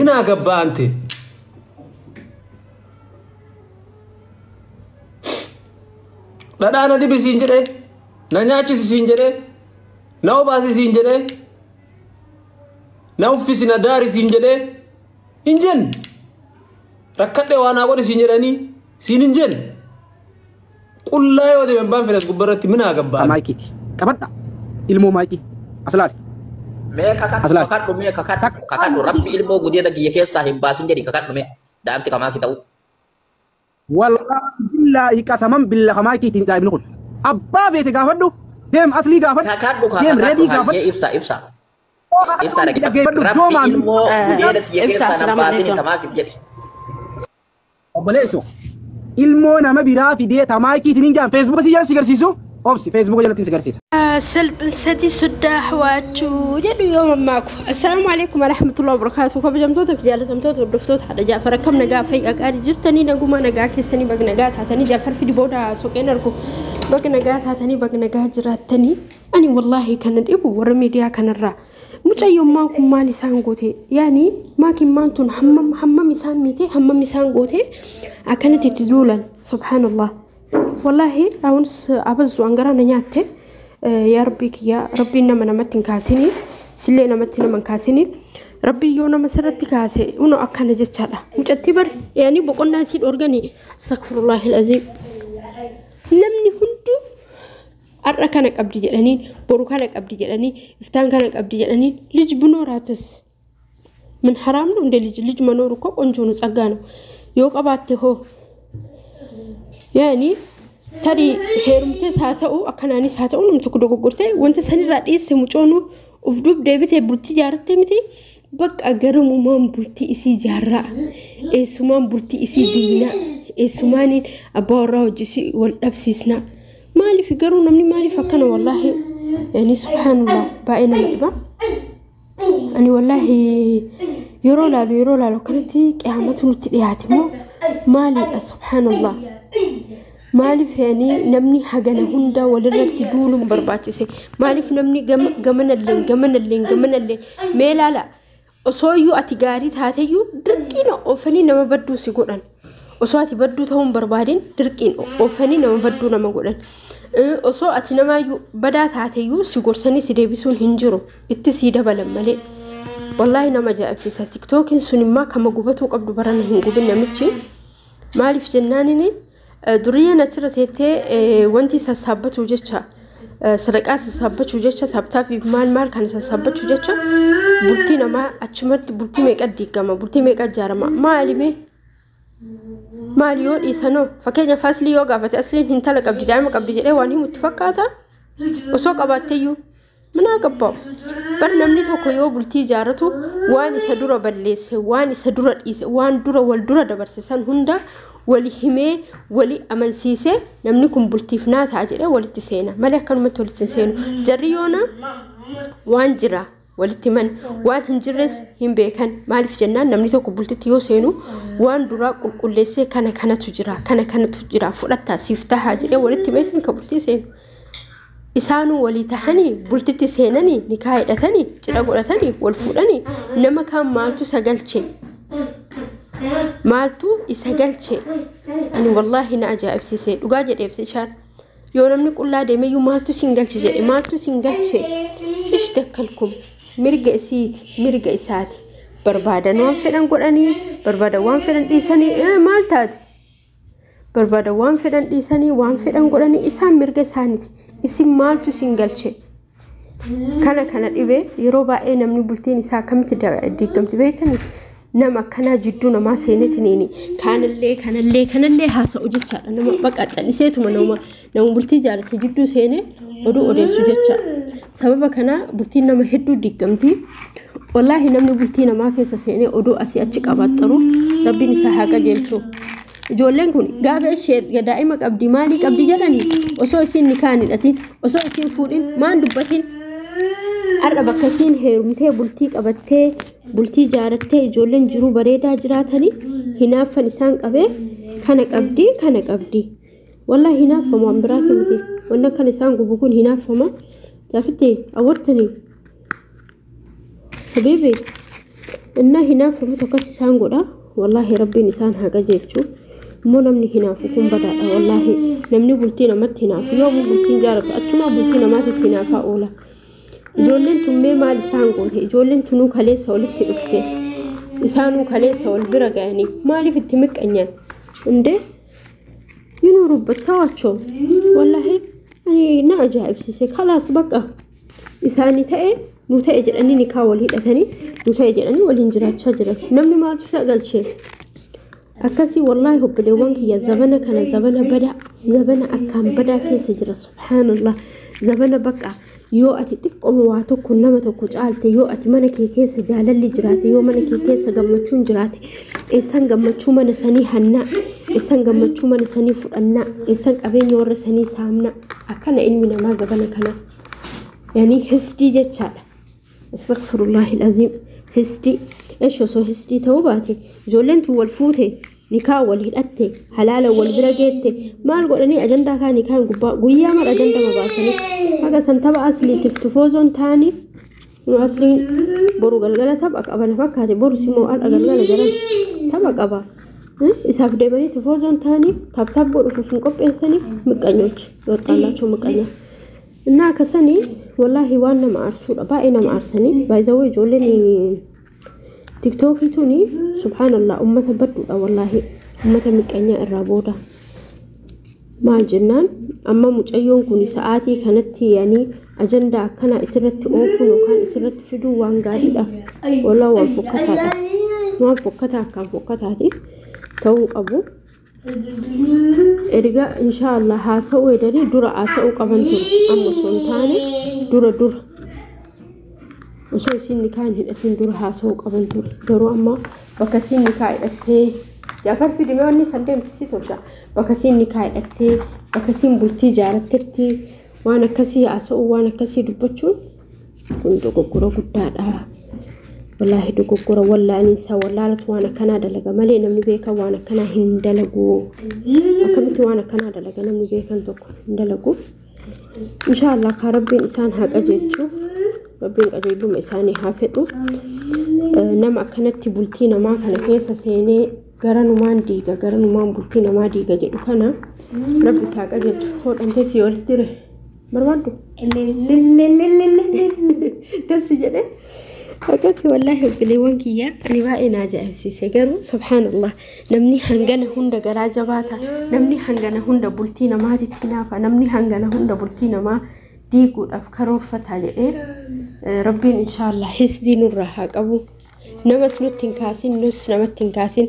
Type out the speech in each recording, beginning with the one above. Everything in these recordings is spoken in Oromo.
ምን አገባ አንተ? Dhadhaa na dibi siin jedhee, na nyaachisi siin jedhee, na obaasi siin jedhee, na uffisi na daari siin jedhee hin jenne. Rakkadhee waa naa godhi siin jedhanii siin hin jenne. Qullaa yoo deeme abbaan fedhas gubbarratti ምን አገባ አንተ? Maayikiiti. Qabadha. Ilmoo maayikii. As laali. Mee kakadhu As laali. Kakadhu mee kakadhu kakadhu rabbi ilmoo gudeeda kiyya keessaa hin baasin jedhi kakadhu mee daa'imti kamaa ta'u. Wallaahi billaahi qasaman billa maayikiitiin daa'imni kun. Abbaa feete gaafadhu. Deem aslii gaafadhu. Kakadhu Deem kakadhu reedii gaafadhu. hayyee ibsa ibsa ibsa dhaggeeffadhu Dhaggeeffadhu rabbi doomaan. ilmoo gudeeda kiyya Ibsa keessaa nan assalaamu baasin alaikum. kamaa jedhi. Obboleesso. Ilmoo nama biraa fidee ta maayikiitiin hin jaan feesbuuka si jala si garsiisu. Obsi feesbuuka jalatti si garsiisa. Salphin sadii soddaa hawaachuu jedhu yoo mammaaku. Assalaamu alaikum warahmatullahi wabarakaatu. Kabajamtoota fi jaalatamtoota hordoftoota haadha Jaafar akkam nagaa fayyaa qaarii jirtanii naguma nagaa keessanii baga nagaa taatanii Jaafar fidi booda soqeen argu baga nagaa taatanii baga nagaa jiraattanii. Ani wallaahi kana dhibu warra miidiyaa kanarraa. Mucayyummaan kun maal isaan goote? Yaani maakiin tun hammam hammam isaan miite hammam isaan goote akkanatti itti duulan subhaanallah. Wallaahi ahunis abazzu angaraa na nyaatte. Yaa rabbii kiyya rabbiin nama namatti hin kaasini sillee namatti nama hin kaasini rabbiin yoo nama sirratti kaase uno akkana jechaadha. Mucattii bar yaani boqonnaa isii dhoorganii astaghfirullahi alaziim. Namni hunduu har'a kana qabdi jedhaniin boru kana qabdi jedhanii iftaan kana qabdi jedhaniin ልጅ ብኖራትስ ምን ሐራም ነው እንደ ልጅ ልጅ መኖር እኮ ቆንጆ ነው፣ ጸጋ ነው። yoo qabaatte hoo yaani tarii heerumtees haa ta'u akkanaanis haa ta'u namni tokko dogoggortee wanta sanirraa dhiyeesse mucoonu uf duub deebitee bultii jaarratte miti bakka garumumaan bultii isii jaarraa eessumaan bultii isii diinaa eessumaaniin abbaa warraa hojii isii wal dhabsiisnaa maaliif garuu namni maaliif akkana wallaahi yaani subhaanallah baay'ee nama dhiba. Ani wallaahi yeroo laalu akkanatti qiyaamatu nutti dhiyaate moo maaliidha subhaanallah. Maaliif yaani namni hagana hunda walirratti duuluun barbaachise? Maaliif namni gamanalleen gamanalleen gamanalleen mee ilaala osoo iyyuu ati gaarii taateyyuu dirqiin oofanii nama badduu si godhan. Osoo ati badduu ta'uu hin barbaadin dirqiin oofanii nama badduu nama godhan. Osoo ati namaayyuu badaa taateyyuu si gorsanii si deebisuun hin jiru itti sii dabalan malee. Wallaahi nama ajaa'ibsiisa. Tiktookiin sun immoo kama gubatuu qabdu barana hin gubin namichi. Maaliif jennaanini duriyyeen achirra teettee wanti sassaabbatu jecha sadaqaa sassaabbachuu jecha taaptaa fi maal maal kana sassaabbachuu jecha bultii namaa achumatti bultii meeqa diigama bultii meeqa ijaarama maali mee maali yoo dhiisanoo fakkeenyaaf aslii yoo gaafate asliin hintala qabdi daa'ima qabdi jedhee waan himu itti fakkaata osoo qabaatteyyuu ምን አገባው bar namni tokko yoo bultii ijaarratu waan isa dura balleesse waan isa dura dhiise waan dura wal dura dabarse san hunda wali himee wali amansiisee namni kun bultiif naa ta'a jedhee walitti seena malee akkanumatti walitti hin seenu. Jarri yoona waan jira walitti himan waan hin jirres hin beekan maaliif jennaan namni tokko bultitti yoo seenu waan duraa qulqulleessee kana kanatu jira kana kanatu jira fudhattaa siif tahaa jedhee walitti himee kan bultii seenu. Isaanuu walii tahanii bultitti seenanii nikaa hidhatanii cidha godhatanii wal fuudhanii nama kaan maaltu isa galche maaltu isa galche ani wallaahi na ajaa'ibsiise dhugaa jedhee ibsishaan yoo namni qullaa deemeyyuu maaltu sin galche jedhe maaltu sin galche ish dakkalkum mirga isiiti mirga isaati barbaadan waan fedhan godhanii barbaadan waan fedhan dhiisanii maal taate barbaadan waan fedhan dhiisanii waan fedhan godhanii isaan mirga isaaniiti isin maaltu sin galche kana kana dhibee yeroo baay'ee namni bultiin isaa akkamitti diigamti beektanii nama akkanaa jidduu namaa seenetiniini kaanallee kanallee kanallee haasa'u jechaadha nama baqa calliseetuma nama nama bultii jaalate jidduu seenee oduu odeessu jecha sababa kanaa bultiin nama hedduu diigamti. Wallaahi namni bultii namaa keessa seenee oduu asii achi qabaaxaru rabbiin isaa haa qajeelchu. Ijoolleen kun gaafa ishee daa'ima qabdi maalii qabdi jedhanii osoo isiin nikaa hin hidhatin osoo isiin fuudhin maan dubbatin har'a bakka isiin heerumtee bultii qabattee bultii ijaarrattee ijoolleen jiruu bareedaa jiraatanii hinaaffan isaan qabee kana qabdi kana qabdi. Wallaahi hinaaffama waan biraati miti wanni akkana isaan gubu kun hinaaffama. Jaafitti awwartanii habiibi Innaa hinaafamutu akkas isaan godha. Wallaahi rabbiin isaan haa qajeelchu. Immoo namni hinaafu kun badaadha wallaahi. Namni bultii namatti hinaafu yoomuu bultiin jaaratu achumaa bultii namaatitti hinaafaa oola. Ijoolleen tun mee maal isaan goote? Ijoolleen tunuu kaleessa walitti dhufte. Isaanuu kaleessa wal bira ga'anii maaliif itti miqqanyan? Indee ይኖሩበት ተዋቸው። ወላሂ እኔ na ajaa'ibsiise kalaas bakka isaanii ta'e nu ta'e jedhanii nikaa wal hidhatanii nu ta'e jedhanii waliin jiraachaa jiran. Namni maaltu isa galchee? Akkasii wallaahi obboleewwan kiyya, zabana kana zabana badaa, zabana akkaan badaa keessa jira. Subhaanallah, zabana bakka yoo ati xiqqooma waa tokko nama tokko caalte, yoo ati mana kee keessa jaalalli jiraate, yoo mana kee keessa gammachuun jiraate, eessan gammachuu mana sanii hannaa, eessan gammachuu mana sanii fudhannaa, eessan qabeenya warra sanii saamnaa. Akkana ilmi namaa zabana kana yani hisdii jechaadha. Astaghfirullahi alazim. Hisdii eesh osoo hisdii ta'uu baate ijoolleen tun wal fuute, nikaa wal hidhatte, halaala wal bira geette, maal godhanii ajandaa kaa nikaan gubbaa guyyaa mara ajandama baasanii haga san tapha asliitiif tufoozoon ta'anii nu asliin boru galgala tapha qaba na fakkaate, boru simoo har'a galgala jaran tapha qaba. Isaaf deemanii tufoozoon ta'anii taaptaap godhuuf hin qopheessanii miqqanyoች ይወጣላቸው ምቀኛ እና ከሰኒ ወላሂ waan nama aarsuudha, baay'ee nama aarsanii. Baay'izawoo ijoolleen tiktookii tuni subhaanallah ummata badduudha, wallaahi ummata miqqanyaa irraa booda maal jennaan. Amma mucayyoon kun sa'aatii kanatti yani ajandaa akkanaa isirratti oofuun yookaan isirratti fiduun waan gaariidha? Wallaahi waan fokkataadha, waan fokkataa akkaan fokkataati ta'uu qabu. Erga inshaallah haasa'uu edanii dura haasa'uu qaban ture. Amma osoo hin taane dura osoo isin nikaa hin hidhatin dura haasa'uu qaban ture. Garuu amma bakka isin nikaa hidhattee, Jaafar fidimee wanni san deemsisii tolcha, bakka isin nikaa hidhattee, bakka isin bultii jaarattetti waan akkasii haasa'uu, waan akkasii dubbachuun kun dogoggora guddaadha. Wallaahi dogoggora wallaaniinsa wallaalatu waan akkanaa dalaga malee namni beekan waan akkanaa hin dalagu. Akkamitti waan akkanaa dalaga? Namni beekan tokko hin dalagu. Inshaallah kaa rabbiin isaan haa qajeelchu, rabbiin qajeeluma isaanii haa fedhu. Nama akkanatti bultii namaa kana keessa seenee garanumaan diiga, garanumaan bultii namaa diiga jedhu kana rabbi isaa qajeelchu. Hodhamtee si walitti dire barbaaddu dasi jedhe akkasi. Wallaahi obboleewwan kiyya, ani baay'ee na ajaa'ibsiise. Garuu subhaanallah, namni hangana hunda garaa jabaata, namni hangana hunda bultii namaatitti naafa, namni hangana hunda bultii namaa diiguudhaaf karoorfata jedhee. Rabbiin inshaallah hisdii nurraa haa qabu, namas nutti hin kaasin, nus namatti hin kaasin.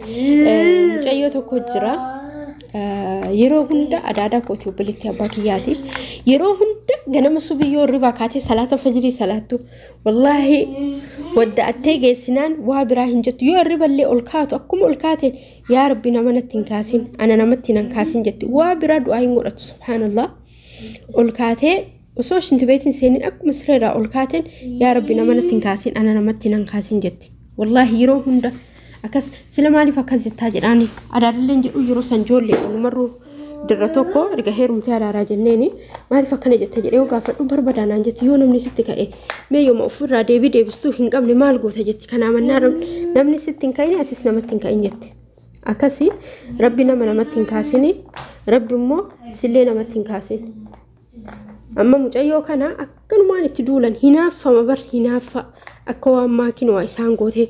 Mucayyoo tokko jira, yeroo hunda adaadaa kooti, obboleettii abbaa kiyyaati. Yeroo hunda ganama subii yoo hirribaa kaatee salaata fajrii salaattu, wallaahi wadda'attee geessinaan waa biraa hin jettu. Yoo hirriballee ol kaatu akkuma ol kaateen "Yaa rabbi, nama natti hin kaasin, ana namatti hin kaasin" jetti. Waa biraa du'aa hin godhatu. Subhaanallah, ol kaatee osoo shintibeetiin seenin akkuma sireerraa ol kaateen "Yaa rabbi, nama natti hin kaasin, ana namatti hin kaasin" jetti. Wallaahi yeroo hunda akkas. Sila maaliif akkas jettaa jedhaani adaadalleen jedhu. Yeroo san ijoollee numarruu dirra tokko erga heerumtee adaaraa jenneeni, maaliif akkana jetta jedhee yoo gaafadhu, barbadaa naan jetti. Yoo namni sitti ka'e mee, yooma ofirraa deebii deebistuu hin qabne maal goota jetti. Kanaa mannaa namni sitti hin ka'in, atis namatti hin ka'in jetti. Akkasii rabbi nama namatti hin kaasini, rabbi immoo sillee namatti hin kaasin. Amma mucayyoo kana akkanumaan itti duulan. Hinaaffama bar, hinaaffa akka waan maakiin waa isaan goote.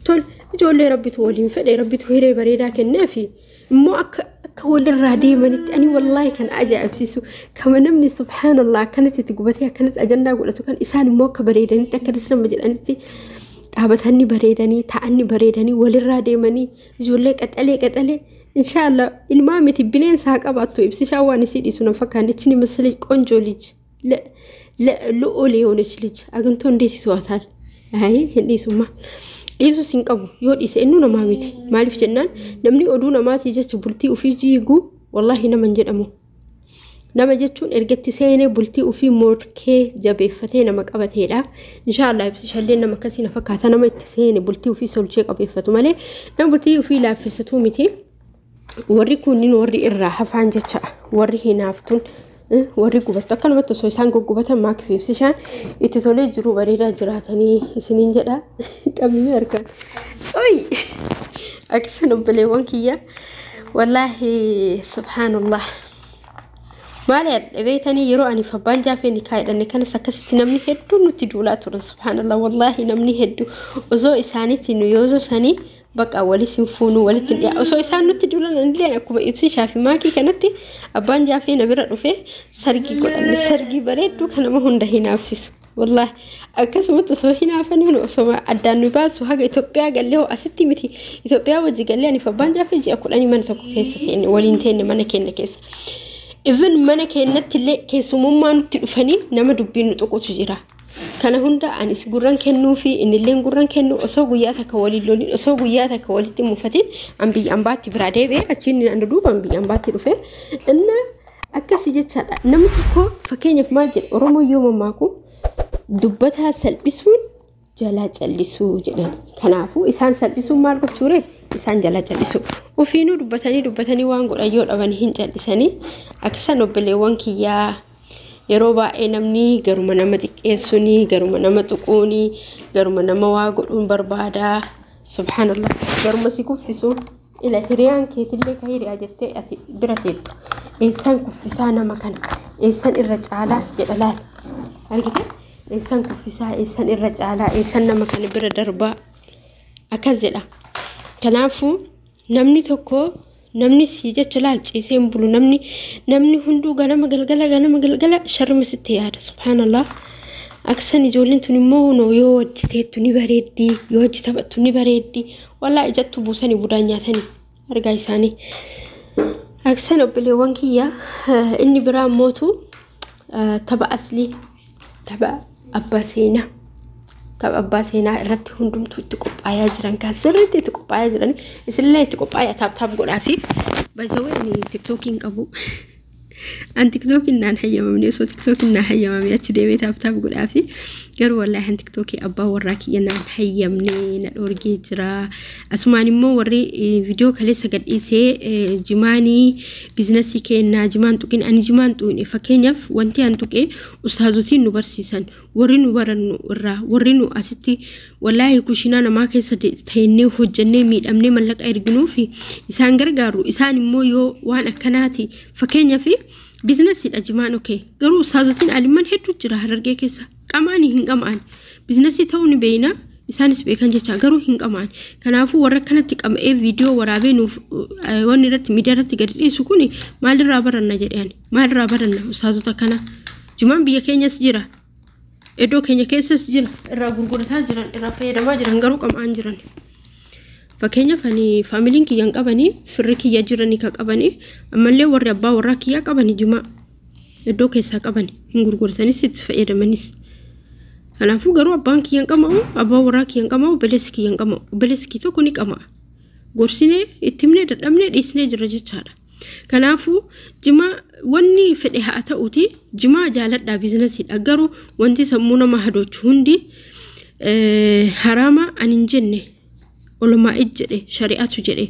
Tol, ijoollee rabbitu waliin fedhe, rabbitu hiree bareedaa kenneefi immoo akka walirraa deemanitti. Ani wallaahi kan ajaa'ibsiisu kama namni subhaanallah akkanatti itti gubatee akkanatti ajandaa godhatu kan isaan immoo akka bareedanitti, akka nama jedhanitti dhaabatanii bareedanii taa'anii bareedanii walirraa deemanii, ijoollee qaxalee qaxalee. Inshaallah ilmaa miti bineensa haa qabaattu, ibsishaa waan isii dhiisu na fakkaanne. ይችን የመሰለች ቆንጆ ልጅ፣ ልዑል የሆነች ልጅ አግኝቶ እንዴት ይተዋታል? አይ hin dhiisummaa, dhiisus hin qabu. Yoo dhiise innuu namaa miti. Maaliif jennaan, namni oduu namaatii jecha bultii ofii jiigu wallaahi nama hin jedhamu. Nama jechuun ergatti seenee bultii ofii morkee jabeeffatee nama qabateedha. Inshaallah ibsishallee nama akkasii na fakkaata, nama itti seene bultii ofii solchee qabeeffatu malee nama bultii ofii laaffisatu miti. Warri kunniin warri irraa hafaan jecha, warri hinaaftun Warri gubattu akkanumatti osoo isaan guggubatan maakii fi ibsishaan itti tolee jiru bareedaa jiraatanii isiniin jedha qabimee harkaan. Oyi! Akkasan obboleewwan kiyya. Wallaahi subhaanallah. Maali beektanii yeroo ani abbaan jaafee nikaa hidhanne kanas akkasitti namni hedduun nutti duulaa turan subhaanallah wallaahi namni hedduu osoo isaaniitti nu yoo sanii bakka walis hin fuunu walitti hin dhiyaa osoo isaan nutti duulan anillee akkuma ibsishaa fi maakii kanatti abbaan jaafee na bira dhufee sargii godhanne sargii bareedduu kan nama hunda hinaafsisu. Wallaahi akkasumatti osoo hinaafanii nu osoo addaan nu baasu haga Itoophiyaa gallee hoo asitti miti Itoophiyaa wajji gallee ani abbaan jaafee ji'a 10 mana tokko keessa teenne waliin teenne mana keenya keessa. Even mana keenyatti illee keessumummaa nutti dhufanii nama dubbiin nu tuqutu jira. Kana hunda anis gurran kennuu fi innillee gurran kennu osoo guyyaa takka waliin loliin osoo guyyaa takka walitti mufatiin an biyya ambaatti biraa deebi'ee achiin an duuba an biyya ambaatti dhufe. Inna akkasii jechaadha. Namni tokko fakkeenyaaf maal jedhe Oromoo yoo mammaaku dubbataa salphisuun jalaa callisuu jedhan. Kanaafuu isaan salphisuun maal gochuure? Isaan jalaa callisu. Ofiinuu dubbatanii dubbatanii waan godhan yoo dhaban hin callisanii. Akkasaan obboleewwan kiyyaa yeroo baay'ee namni garuma nama xiqqeessuuni, garuma nama tuquuni, garuma nama waa godhuun barbaada. Subhaanallah. Garuma si kuffisu. Ila hiriyaan keetillee ka hiriyaa jettee ati bira teettu. Eessaan kuffisaa nama kana? Eessaan irra caalaa jedha laal. Argite? Eessaan kuffisaa, eessaan irra caalaa, eessaan nama kana bira darbaa. Akkas jedha. Kanaafuu namni tokko namni si jecha laal ciisee hin bulu namni hunduu ganama galgala ganama galgala sharma sitti yaada subhaanallah. Akkasan ijoolleen tun immoo hunoo yoo wajji teettu ni bareeddi yoo wajji taphattu ni bareeddi wallaa ijattu buusanii budaan nyaatanii argaa isaanii. Akkasan obboleewwan kiyya inni biraa mootu tapha aslii tapha abbaa seenaa. Tapha abbaa seenaa irratti hundumtuu itti qophaayaa jiran kan sirriitti itti qophaayaa jiran isinillee itti qophaayaa taap taap godhaa fi baay'ee ani tiktookiin qabu. An tiktookiin naan hayyamamne osoo tiktookiin naan hayyamame achi deemee taap taap godhaa fi garuu wallaahi an tiktookii abbaa warraa kiyya naan hayyamne na dhoorgee jira. Asumaan immoo warri viidiyoo kaleessa gadhiisee jimaanii biizinasii kennaa jimaan tuqin ani jimaan tuqine fakkeenyaaf wanti an tuqe ustaazotiin nu barsiisan warri nu barannu irraa warri nu asitti wallaahi kushinaa namaa keessa teennee hojjennee miidhamnee mallaqa erginuu fi isaan gargaaru isaan immoo yoo waan akkanaati fakkeenyaaf biizinasiidha jimaan okee garuu ustaazotiin alimman hedduu jira harargee keessa qamaanii hin qama'an biizinasii ta'uu ni beeyna isaanis beekan jecha garuu hin qama'an kanaafuu warra kanatti qama'ee viidiyoo waraabee nuuf wanni irratti miidiyaa irratti gadi dhiisu kuni maalirraa baranna jedheen maalirraa baranna ustaazota kana jimaan biyya keenyas jira iddoo keenya keessas jira irraa gurgurataa jiran irraa fayyadamaa jiran garuu qama'an jiran. Fakkeenyaaf ani faamiliin kiyya hin qabanii firri kiyya jiranii ka qabanii ammallee warri abbaa warraa kiyyaa qabanii jimaa iddoo keessaa qabanii hin gurguratanis itti fayyadamanis. Kanaafuu garuu abbaan kiyya hin qama'u abbaan warraa kiyya hin qama'u obboleessi kiyya hin qama'u obboleessi kiyya tokko ni qama'a. Gorsinee itti himnee dadhabnee dhiisnee jira jechaadha. Kanaafuu jimaa wanni fedhe haa ta'uti jimaa jaaladhaa biizinasiidha garuu wanti sammuu nama hadoochu hundi haraama ani hin jenne olumaa jedhe shari'atu jedhe.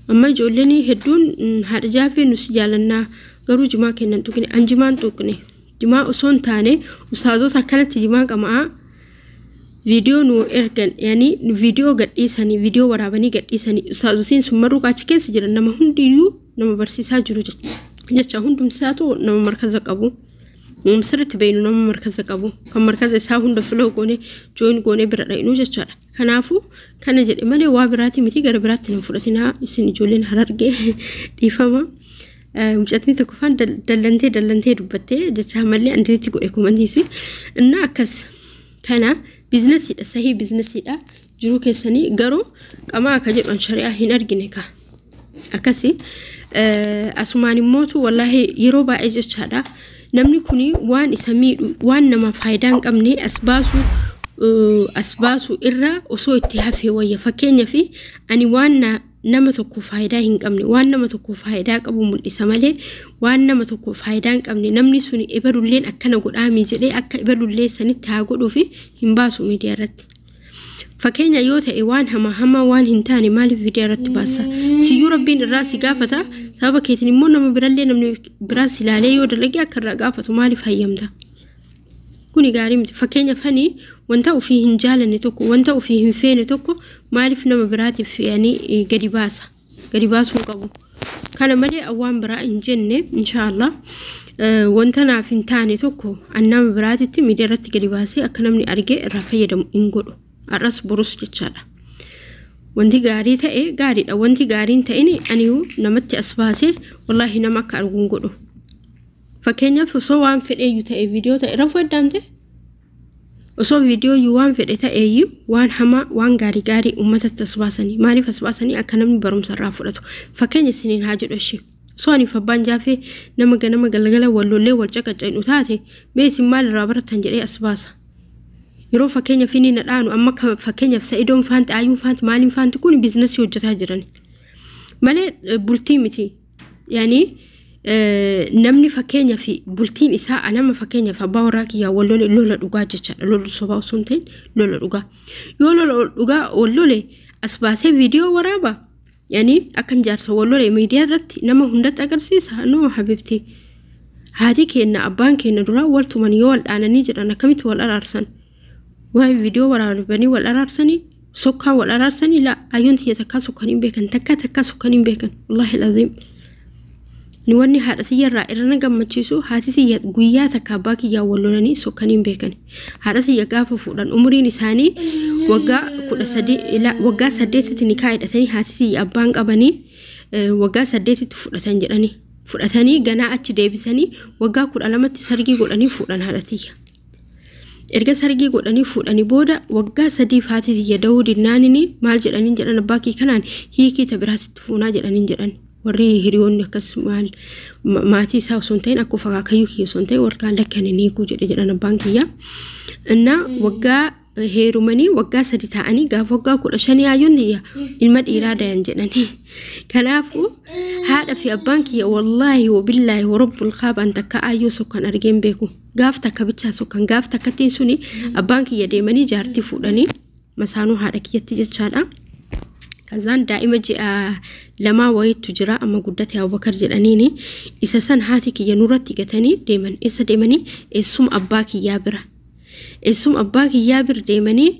Amma ijoolleen hedduun haadha jaafee nus jaalannaa garuu jimaa kennan tuqne an jimaan tuqne jimaa osoo hin taane ustaazota akkanatti jimaa qama'aa viidiyoo nu ergan yaani viidiyoo gadhiisanii viidiyoo waraabanii gadhiisanii ustaazotiin sun maruu achi keessa jiran nama hundiyyuu nama barsiisaa jiru jecha hundumti isaatu nama markaza qabu. Sirriitti beeynu nama markaza qabu kan markaza isaa hunda filoo goonee jooyin goonee bira dhaqnu jechaadha. Kanaafuu kana jedhe malee waa biraati miti gara biraatti hin fudhatinaa isin ijoolleen harargee dhiifama. Mucattiin tokko faan dallantee dubbattee jecha malee andiriitti godhe komantiisi. Innaa akkas kana biizinasiidha sahii biizinasiidha jiruu keessanii garuu qamaa akka jedhan shari'aa hin argine ka. Akkasi asumaan immootu wallaahi yeroo baay'ee jechaadha. Namni kuni waan isa miidhu waan nama faayidaa hin qabne as baasu irra osoo itti hafee wayya fakkeenyaaf ani waan nama tokko faayidaa hin qabne waan nama tokko faayidaa qabu mul'isa malee waan nama tokko faayidaa hin qabne namni suni ebalulleen akkana godhaami jedhee akka ebalullee sanitti haa godhuufi hin baasu miidiyaa irratti. Fakkeenya yoo ta'e waan hamaa hamaa waan hin taane maaliif viidiyoo irratti baasa? Siyyuu Rabbiin irraa si gaafata. Sababa keetiin immoo nama birallee namni biraas ilaalee yoo dalage akka irraa gaafatu maaliif hayyamta? Kuni gaarii miti. Fakkeenyaaf ani wanta ofii hin jaalanne tokko, wanta ofii hin feene tokko maaliif nama biraatiif yani gadi baasa? Gadi baasuu hin qabu. Kana malee waan biraa hin jenne, inshaallah. Wanta naaf hin taane tokko an nama biraatitti miidiyaa irratti gadi baasee akka namni argee irraa fayyadamu hin godhu. Har'as borus jechaadha. Wanti gaarii ta'e gaariidha. Wanti gaarii hin ta'in aniyyuu namatti as baasee wallaahi nama akka argu hin godhu. Fakkeenyaaf osoo waan fedheeyyuu ta'e, viidiyoo ta'e rafuu heddaan ta'e, osoo viidiyoo iyyuu waan fedhe ta'eeyyuu, waan hamaa waan gaarii gaarii uummatatti as baasanii maaliif as baasanii akka namni barumsa irraa fudhatu. Fakkeenya isiniin haa jedhu ishee. Osoo aniif abbaan jaafee nama ganama galgala wal lollee wal caqaca'inu taate, mee isin maal irraa barattan jedhee as baasa? Yeroo fakkeenyaaf inni na dhaanu, amma fakkeenyaaf Sa'idoon faanti, Ayyuun faanti, maaliin faanti kun biizinasii hojjetaa jiran malee bultii miti. Yaani namni fakkeenyaaf bultiin isaa, nama fakkeenyaaf abbaa warraa kiyyaa wal lole, lola dhugaa jechaadha. Lola sobaa osoo hin ta'in lola dhugaa. Yoo lola dhugaa wal lole as baasee viidiyoo waraaba. Yaani akkan jaarsa wal lole miidiyaa irratti nama hundatti agarsiisa. No habibti. Haati keenya abbaan keenya duraa wal tuman, yoo wal dhaananii jedhan akkamitti wal araarsan? Waa'ee viidiyoo waraabanii wal araarsanii, sokkaa wal araarsanii? La, ayyoon tiyya takkaa sokkan hin beekan, takkaa takkaa sokkan hin beekan, wallaahi laziim. Ni wanni haadha tiyya irraa irra na gammachiisu, haati tiyya guyyaa takka abbaa kiyyaa wal lolanii sokkan hin beekan. Haadha tiyya gaafa fuudhan umuriin isaanii waggaa 13, waggaa 8tti nikaa hidhatanii, haati tiyya abbaan qabanii waggaa 8tti fudhatan jedhanii. Fudhatanii ganaa achi deebisanii waggaa 12tti sargii godhanii fuudhan haadha tiyya. Erga sargii godhanii fuudhanii booda waggaa 3f haati tiyya da'uu dinnaanini maal jedhaniin jedhan, abbaa kii kanaan hiikii ta biraasitti fuunaa jedhaniin jedhan. Warri hiriyoonni akkas maal maatii isaa osoo hin ta'in, akka akaakayyuu kiyya osoo hin ta'in, warri kaan lakki ani hiikuu jedhe jedhan abbaan kiyya. Innaa waggaa heerumanii waggaa 3 ta'anii gaafa waggaa 15 hayyoon tiyya ilma dhiiraa dayan jedhanii. Kanaafuu haadha fi abbaan kiyya wallaahi wabillaahi warabbul kaabaan takka ayyoo sokkan argeen beeku. Gaaf takka bichaa sokkan, gaaf takkattiin suni abbaan kiyya deemanii jaartii fuudhanii masaanuu haadha kiyyatti jechaadha. Kazaan daa'ima ji'a 2 wayiitu jira, amma guddate, Abubakar jedhaniini. Isa san haati kiyya nurratti gatanii deeman. Eessa deemanii? Eessuma abbaa kiyyaa bira. Eessuma abbaa kiyyaa bira deemanii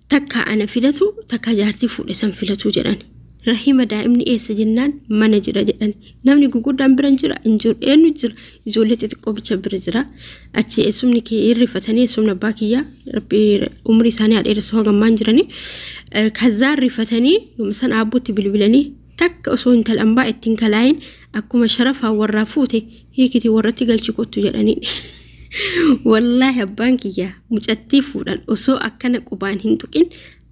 takka ana filatu, takka jaartii fuudhe san filatu jedhan. Rahima daa'imni eessa jennaan mana jira jedhan. Namni gurguddaan bira hin jira, hin jiru. Eenyu jira? Ijoollee xixiqqoo bicha bira jira. Achi eessumni kee hirrifatanii, eessumni abbaa kiyyaa Rabbi umrii isaanii haa dheeressu, hagammaan jiranii. Kazaan rifatanii yooma san aabbotti bilbilanii takka osoo intala ambaa ittiin kalaayin akkuma sharafaa warraa fuute hiikiti warratti galchi kottu jedhanii. Wallaahi abbaan kiyya mucattii fuudhan osoo akkana qubaan hin tuqin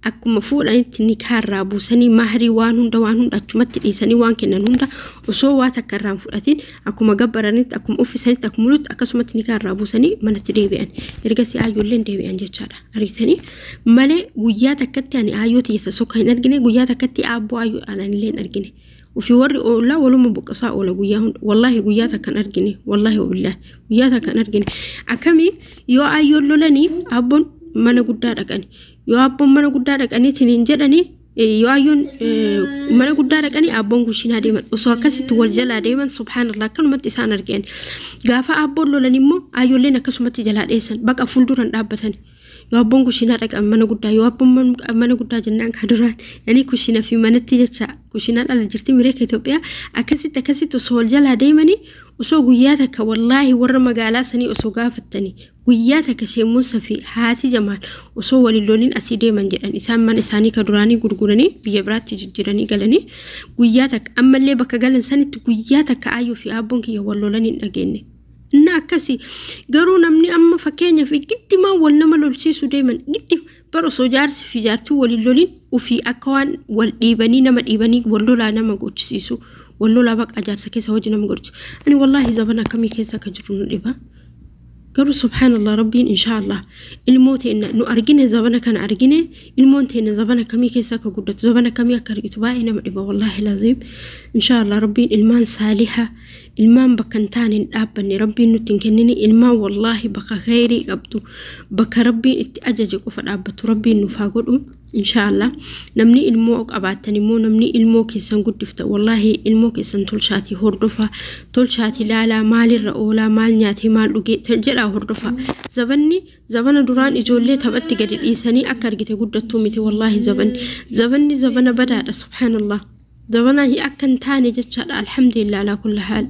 akkuma fuudhanitti nikaarraa buusanii, mahrii waan hunda waan hunda achumatti dhiisanii, waan kennan hunda osoo waa takka irraan fudhatin akkuma gabbaranitti, akkuma uffisanitti, akkuma mulutti akkasumatti nikaarraa buusanii manatti deebi'an. Ergasii aayyoolleen deebi'an jechaadha. Argitanii malee guyyaa takkatti ani aayyoo tiyya sokka hin argine, guyyaa takkatti aabboo aayyoodhaan anillee hin argine. Ofii warri oolaa waluma boqqosaa oola guyyaa hunda. Wallaahi guyyaa takka hin argine. Wallaahi wabillaahi guyyaa takka hin argine. Akkamii yoo aayyoon lolanii aabboon mana guddaa dhaqani. Yoo aabboon mana guddaa dhaqanii tiniin jedhanii, yoo aayyoon mana guddaa dhaqanii aabboon kushiinaa deeman, osoo akkasitti wal jalaa deeman, subhaanallah, akkanumatti isaan argan. Gaafa aabboon lolan immoo aayyoolleen akkasumatti jalaa dheessan, baqa fuulduran dhaabbatan. Yoo abboon kushiinaa dhaqan mana guddaa, yoo abboon mana guddaa jennaan ka duraan yani kushiina fi manatti jecha kushiinaan ala jirti mireeka Itoophiyaa. Akkasitti akkasitti osoo wal jalaa deemanii, osoo guyyaa takka, wallaahi warra magaalaa sanii osoo gaafattanii, guyyaa takka sheemuunsa fi haati Jamaal osoo waliin loliin asii deeman jedhan. Isaan mana isaanii ka duraanii gurguranii biyya biraatti jijjiiranii galanii guyyaa takka ammallee bakka galan sanitti guyyaa takka aayyoo fi abboon kiyya wal lolan hin dhageenye. Inna akkasi garuu namni amma fakkeenyaaf giddimaan wal nama lolsiisuu deeman giddi bar osoo jaarsi fi jaartiin waliin lolin ofii akka waan wal dhiibanii nama dhiibanii wal lolaa nama gochisiisu, wal lolaa baqa jaarsa keessa hojii nama gochisu. Ani wallaahi zabana akkamii keessa akka jiru nu dhiba. Garuu subhaanallah, Rabbiin inshaallah ilmoo teenna nu argine, zabana kana argine, ilmoon teenna zabana akkamii keessa akka guddatu, zabana akkamii akka argitu baay'ee nama dhiba, wallaahi laziim. Inshaallah Rabbiin ilmaan saaliha, ilmaan bakka hin taane hin dhaabbanne Rabbiin nutti hin kennini. Ilmaan wallaahi bakka kheyrii qabdu, bakka Rabbiin itti ajaje qofa dhaabbattu Rabbiin nuuf haa godhu. Inshaallah namni ilmoo qabaattan immoo namni ilmoo keessan guddifta, wallaahi ilmoo keessan tolchaatii hordofa, tolchaatii laalaa, maalirra oolaa, maal nyaatee, maal dhugee jedhaa hordofa. Zabanni zabana duraan ijoollee taphatti gadi dhiisanii akka argite guddattuu miti. Wallaahi zabanni zabana badaadha, subhaanallah, zabana akka hin taane jechaadha. Alhamdulillah alaa kulli haal.